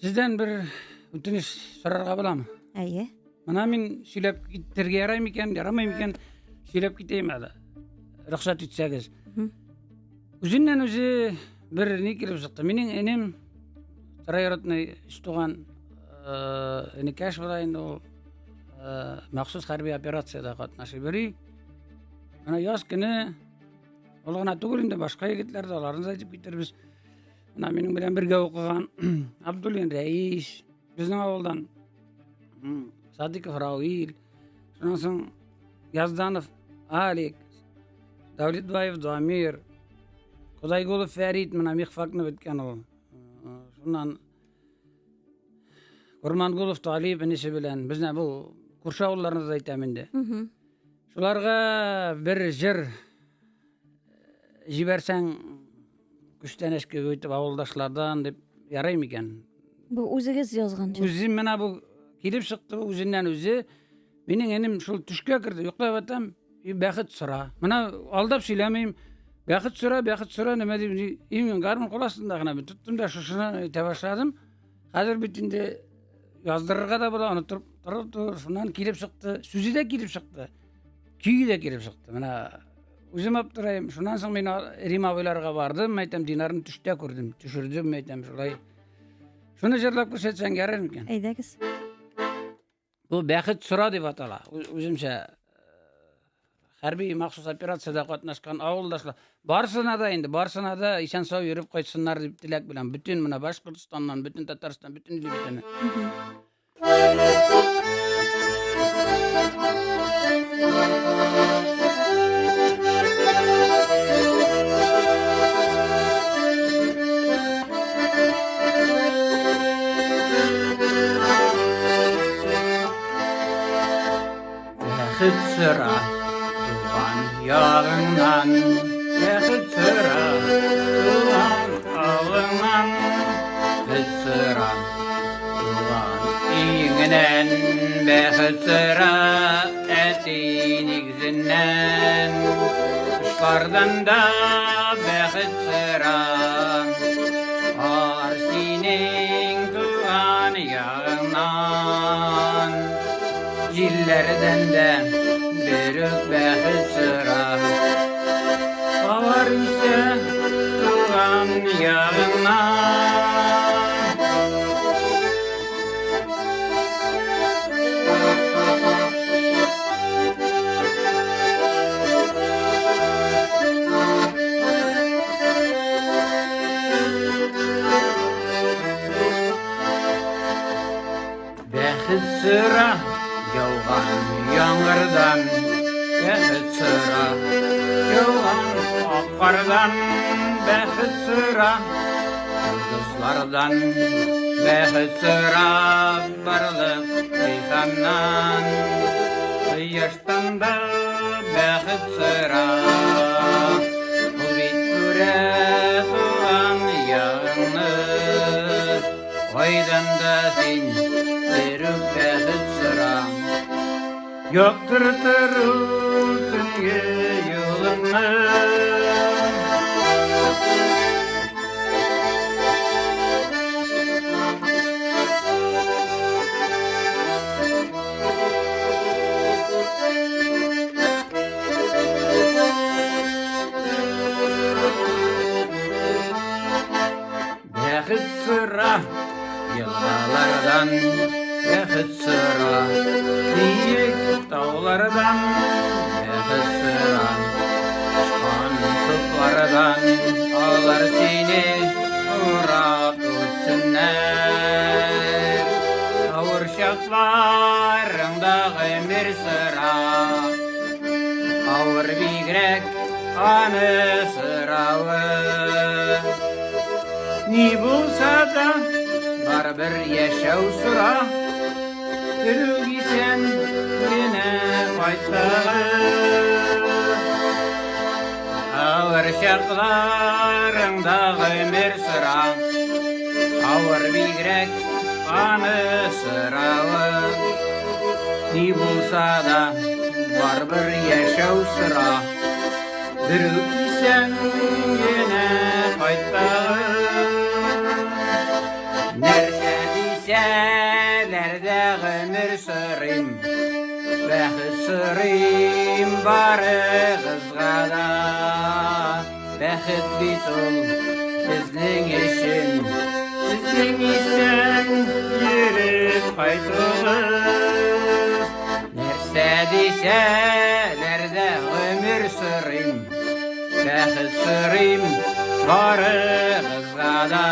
Сездән бер үтенеч сорарга буламы? Әйе. Менә мин сөйләп китәргә ярай микән, ярамый микән? Сөйләп китәйем әле. Рөхсәт итсәгез. Үзеннән үзе бер ни килеп чыкты. Минем энем троюродный өч туган энекәш була инде ул. Махсус хәрби операциядә катнашып йөри. Менә яз көне ул гына түгел инде, башка егетләр дә, аларны да әйтеп китербез. Менә минем белән бергә укыган Абдуллин Рәис, безнең авылдан Садыков Рауил, шуннан соң Язданов Алик, Давлетбаев Дамир, Кудайгулов Фәрит, менә мехфакны беткән ул. Шуннан Курмангулов Талип энесе белән, безне бу күрше авылларны да әйтәм инде. Шуларга бер җыр җибәрсәң, күчтәнәч кебек итеп авылдашлардан дип ярый микән? Бу үзегез язган җыр. Үзем менә бу килеп чыкты, үзеннән үзе. Минем энем шул төшкә керде, йоклап ятам, и бәхет сора. Менә алдап сөйләмим. Бәхет сора, бәхет сора, нәмә дип, и мин гармун кул астында гына бит тоттым да шушыны әйтә башладым. Хәзер бит инде яздырырга да була, онытып торып тор, шуннан килеп чыкты, сүзе дә килеп чыкты. Көе дә килеп чыкты. Менә үзем аптырайым. Шуннан соң мин Рим абыйларга бардым, әйтәм, Динарны төштә күрдем, төшердем, әйтәм, шулай. Шуны җырлап күрсәтсәң ярар микән? Әйдәгез. Бу бәхет сора дип атала. Үземчә хәрби махсус операциядә катнашкан авылдашлар барысына да инде, барысына да исән сау йөреп кайтсыннар дип теләк белән. Бөтен менә Башкортстаннан, бөтен Татарстан, бөтен илебездән. Бәхет сыра туган ягыңнан, бәхет сыра туган авылыңнан, бәхет сыра туган өеңнән, бәхет сыра әти нигезеннән. Кошлардан да бәхет сыра, бар синең туган ягыңнан. Җилләрдән дә берүк бәхет сора. Алар исә туган ягыңнан. Бәхет сыра яуган яңгырдан, бәхет сыра яуган ак кардан, бәхет сыра йолдызлардан, бәхет сыра барлык җиһаннан, кояштан да бәхет сыра. Ул бит күрә туган ягыңны. Кайдан да син берүк бәхет сора. Яктыртыр ул төнге юлыңны. Бәхет сыра елгалардан, бәхет сыра биек таулардан, бәхет сыра очкан туплардан, алар сине урап үтсеннәр. Авыр чакларыңда гомер сыра, авыр бигрәк аны сыравы. Ни булса да, барыбер яшәү сора. Берүк исән генә кайттыгы. Авыр чакларыңда гомер сора. Авыр бигрәк аны соравы. Ни булса да, барыбер яшәү сора. Берүк исән генә кайттыгы. Нәрсә? сорыйм барыгызга да. Бәхет бит ул безнең өчен, сезнең исән йөреп кайтуыгыз. Нәрсә дисәләр дә гомер сорыйм, бәхет сорыйм барыгызга да.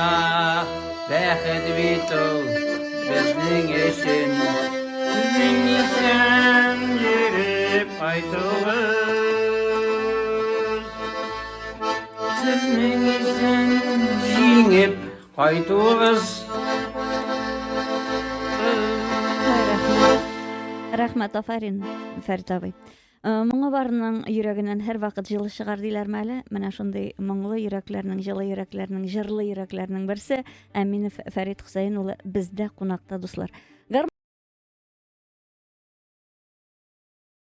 Бәхет бит ул безнең өчен, сезнең исән йөреп кайтуыгыз. Сезнең исән җиңеп кайтуыгыз. Рәхмәт. Рәхмәт, афәрин, Фәрит абый. Э, моңы барының йөрәгеннән һәрвакыт җылы чыгар диләрме әле? Менә шундый моңлы йөрәкләрнең, җылы йөрәкләрнең, җырлы йөрәкләрнең берсе Әминов Фәрит Хөсәен улы бездә кунакта, дуслар.